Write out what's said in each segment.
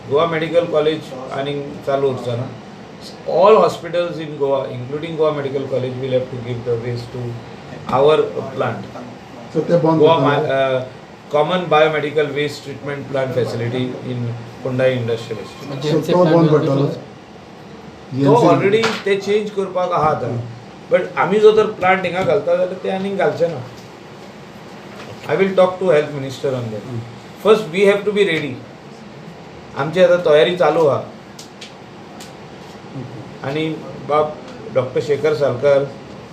Goa medical college आनी चालू उरचो ना. All hospitals in Goa, including Goa Medical College, will have to give the waste to our plant. So ते बंद Goa जाता. Common biomedical waste treatment plant facility in Kondai Industrial Estate. So तो बंद पडटलो. तो ऑलरेडी ते change करपाक आहा आतां, बट आमी जो तर प्लांट हिंगा घालता जाल्यार ते आनीक घालचे ना. I will talk to health minister on that. First we have to be ready. आमची आतां तयारी चालू आहा आनी बाब डॉक्टर शेखर सालकर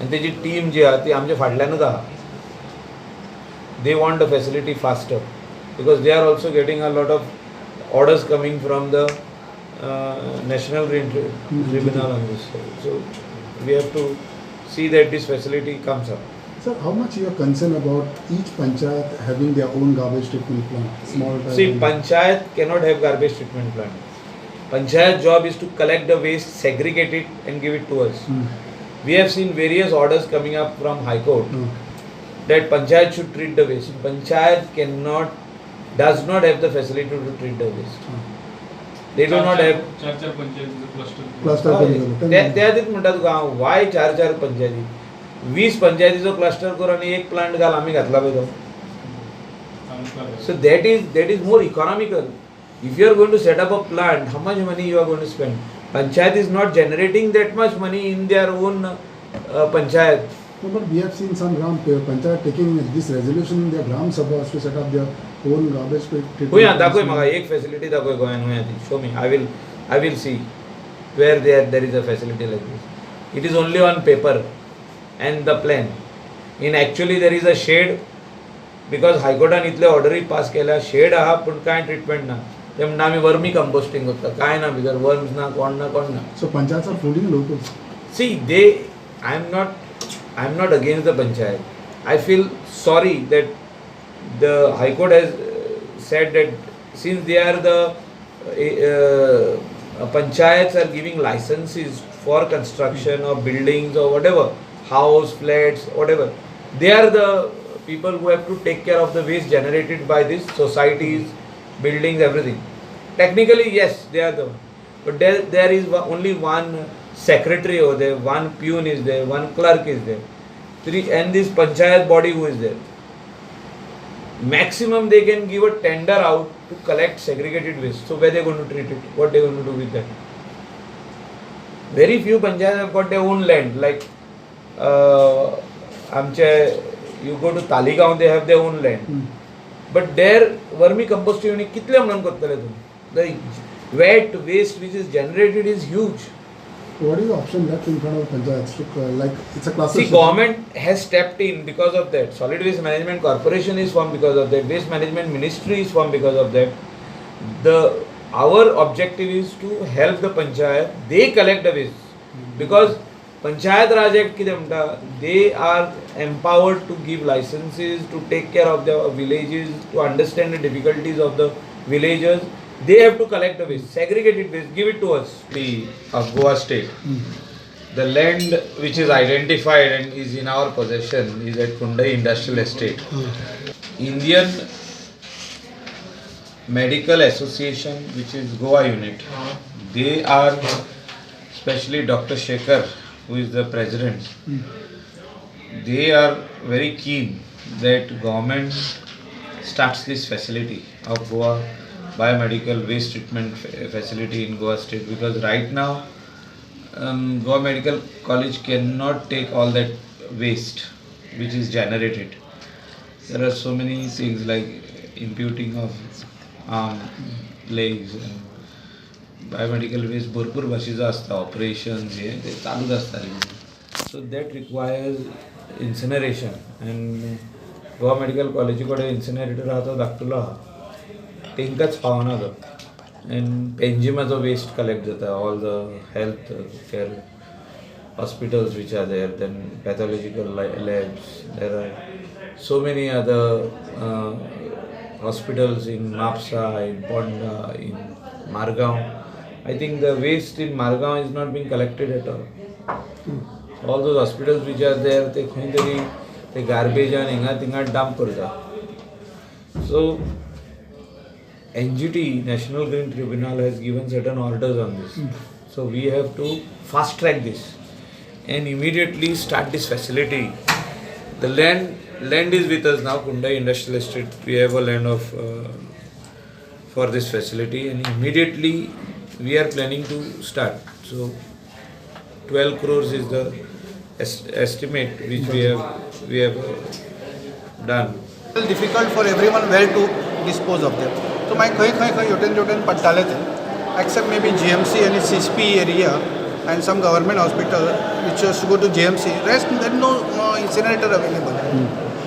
आनी तेजी टीम जी आहा ती आमच्या फाटल्यानूच आहा. They want the facility faster because they are also getting a lot of orders coming from the National Green Tribunal on this. So we have to see that this facility comes up. Sir, how much you are concerned about each panchayat having their own garbage treatment plant? Small See, town. Panchayat cannot have garbage treatment plant. Panchayat job is to collect the waste, segregate it and give it to us. We have seen various orders coming up from High Court that panchayat should treat the waste. Panchayat cannot, does not have the facility to treat the waste. They do not have. चार चार पंचायतीचं cluster. Cluster करून जाता. ते त्या खातीर म्हणटा तुका हांव, वाय चार चार पंचायती, 20 पंचायतीचो क्लस्टर कर आनी एक प्लांट घाल, आमी घातला पळय तो. So that is more economical. If you are going to set up a plant, how much money you are going to spend? Panchayat is not generating that much money in their own panchayat. No, but we have seen some gram panchayat taking this resolution in their gram sabhas to set up their own garbage treatment खंय दाखय plants. म्हाका एक facility दाखय गोंयान खंय ती. Show me. I will see where there is a facility like this. It is only on paper and the plan. In actually there is a shed, because हायकोर्टान इतले ऑर्डरी पास केल्या, शेड आहा पूण कांय ट्रिटमेंट ना. ते म्हणटा आमी वर्मी कंपोस्टींग करता. कांय ना भितर, वर्म्स ना, कोण ना, कोण ना. So panchayats are fooling locals. See, they I am not against the panchayat. I feel sorry that the High Court has said that since they are the panchayats are giving licenses for construction of buildings or whatever, house, flats, whatever, they are the people who have to take care of the waste generated by these societies, buildings, everything. Technically, yes, they are the one. But there is only one secretary over there, one peon is there, one clerk is there, three, and this panchayat body who is there. Maximum they can give a tender out to collect segregated waste. So where they going to treat it? What they going to do with that? Very few panchayats have got their own land. Like आमचे, you go to Taleigao, they have their own land. But there vermi composting unit कितले म्हणून करतले तुम्ही? The wet waste which is generated is huge. What is the option left in front of panchayats to like it's a cluster See, system? Government has stepped in because of that. Solid Waste Management Corporation is formed because of that. Waste Management Ministry is formed because of that. The our objective is to help the panchayat. They collect the waste because Panchayat Raj Act कितें म्हणटा, they are empowered to give licenses, to take care of the villages, to understand the difficulties of the villagers. They have to collect the waste, segregated waste, give it to us. The of Goa State. The land which is identified and is in our possession is at Kundai Industrial Estate. Indian Medical Association, which is Goa unit, they are, especially Dr. Shekhar, who is the president, they are very keen that government starts this facility of Goa biomedical waste treatment facility in Goa State, because right now Goa Medical College cannot take all that waste which is generated. There are so many things like imputing of arm, legs and biomedical waste भरपूर भाशेचो आसता, operations हे ते चालूच आसता. So that requires incineration and Goa medical कॉलेजी कडेन incinerator आहा, तो धाकटुलो आहा, तेंकांच पावना तो. एंड पेंजिमाचो वेस्ट कलेक्ट जाता, all the health care hospitals which are there, then pathological labs. There are so many other hospitals in Mapsa, in Ponda, in Margao. I think the waste in Margao is not being collected at all. All those hospitals which are there, ते खंय तरी ते गार्बेजान हिंगा थिंगा dump करता. So NGT, National Green Tribunal, has given certain orders on this. So we have to fast track this and immediately start this facility. The land is with us now, Kundai Industrial Estate. We have a land of for this facility, and immediately we are planning to start. So 12 crores is the estimate which we have done. Difficult for everyone where to dispose of them. So मागीर खंय खंय खंय हेवटेन तेवटेन पडटाले ते, except maybe GMC आनी CSP area and some government hospital which to go to GMC. Rest there no incinerator available.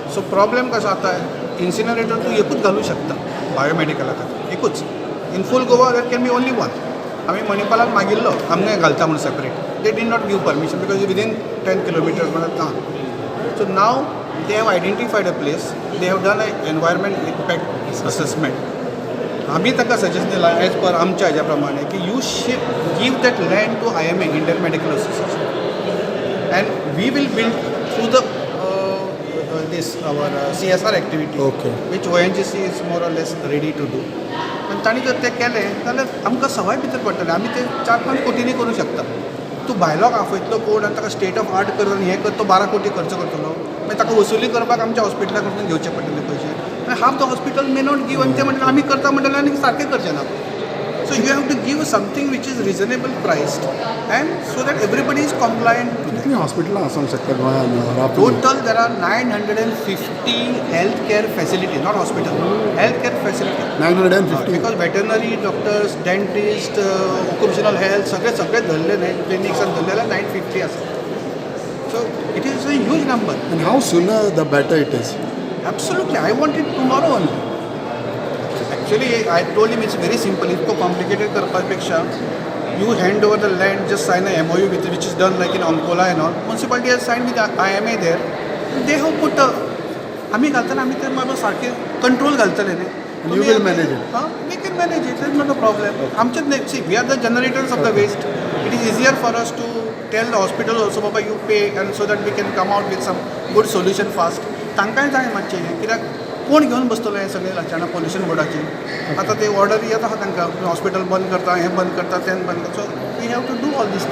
So problem कसो जाता, इन्सिनरेटर तूं एकूच घालूं शकता बायोमेडिकला खातीर, एकूच. In full Goa there can be only one. आमी मणिपालान मागिल्लो आमकां घालता म्हणून separate. They did not give permission because within 10 kilometers म्हणत ना. So now they have identified a place, they have done a environment impact assessment. आमी ताका suggestion दिलां एज पर आमच्या हेज्या प्रमाणे की you should give that land to IMA, Indian Medical Association, and we will build through the this our CSR activity, which ONGC is more or less ready to do. पण तांणी जर तें केलें जाल्यार आमकां सवाय भितर पडटलें. आमी तें 4-5 कोटींनी करूं शकता. तूं भायलोक आपयतलो कोण आनी ताका स्टेट ऑफ आर्ट कर आनी हें कर, तो 12 कोटी खर्च करतलो. मागीर ताका वसुली करपाक आमच्या हॉस्पिटला कडसून घेवचे पडटले पयशे आनी half the hospital may not give. आनी ते म्हणटले आमी करता म्हणटले आनी सारकें करचें ना. So you have to give something which is reasonable priced and so that everybody is compliant to. कितली हॉस्पिटलां आसूंक शकता गोंयांत roughly? Total there are 950 healthcare facilities, not hospital, healthcare facility. 950. Because veterinary doctors, dentist, occupational health, सगळे सगळे धरले न्ही, क्लिनिक्सान धरले जाल्यार 950 आसा. So it is a huge number. And how sooner the better it is. Absolutely, I want it tomorrow only. Actually, I told him it's very simple. इतको complicated करपापेक्षा you hand over the land, just sign a MOU with, which is done like in Ankola and all. Municipality has signed with IMA there. They have put a, आमी घालतना आमी ते बाबा सारके control घालतले न्ही. And you will manage it. हां, we can manage it, is not a problem. आमचेच न्ही, see, we are the generators of the waste. It is easier for us to tell the hospital also, Baba, you pay, and so that we can come out with some good solution fast. तांकांय जाय मातशें हें, कित्याक कोण घेवन बसतलो हें सगळें लक्षणां पोल्युशन बोर्डाचें? आतां ते ऑर्डर येता आहा तांकां, हॉस्पिटल बंद करता, हें बंद करता, तें बंद करता. So we have to do all these thing.